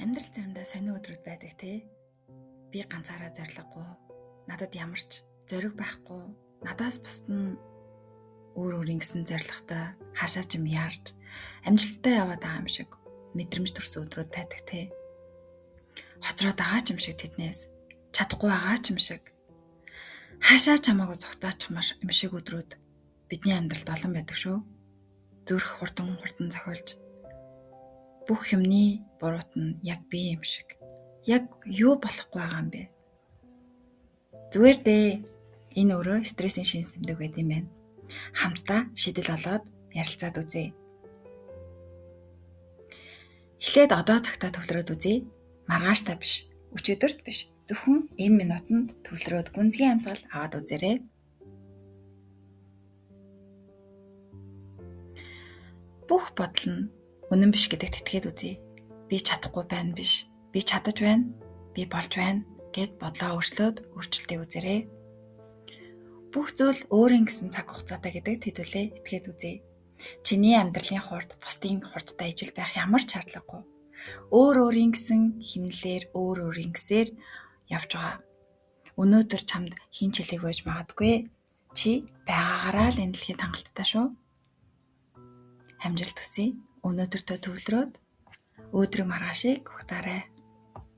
Амьдрал заримдаа сонин өдрүүд байдаг те. Би ганцаараа зориггүй. Надад ямар ч зориг байхгүй. Надаас бусд нь өөр өөр ингэсэн зоригтой хаашаа ч юм яарч амжилттай яваад байгаа юм шиг мэдрэмж төрсөн өдрүүд байдаг те. Хоцроод байгаа ч юм шиг тэднээс, чадахгүй байгаа ч юм шиг. Хаашаа ч хамаагүй зугтаачих юм шиг өдрүүд бидний амьдралд олон байдаг шүү. Зүрх хурдан хурдан зохиолж бүх юмны буруут нь яг би юм шиг. Яг юу болохгүй байгаа юм бэ? Зүгээр дээ. Энэ өөрөө стрессийн шинж тэмдэг байд юм байна. Хамтдаа шийдэл олоод ярилцаад үзье. Эхлээд одоо цагтаа төвлөрөөд үзье. Маргааштай биш, өчигдөрт биш. Зөвхөн энэ минутанд төвлөрөөд гүнзгий амьсгал аваад үзээрэй. Бүх бодол нь үнэн биш гэдэгт итгээд үзье. Би чадахгүй байна биш. Би чадаж байна. Би болж байна гэд бодлоо өөрчлөөд өөрчлөлтийг үзээрэй. Бүх зүйл өөрийн гэсэн цаг хугацаатай гэдэгт хэдүүлээ итгээд үзье. Чиний амьдралын хурд бусдын хурдтай ижил байх ямар ч шаардлагагүй. Өөр өөрийн гэсэн хэмнэлээр өөр өөрийн гэсээр явж байгаа. Өнөөдөр чамд хэн ч хэлээгүй байж магадгүй. Чи байгаагаараа л энэ дэлхийд хангалттай шүү. Амжилт хүсье. Өнөөдөртөө төвлөрөөд өдрөө маргаашийг угтаарай.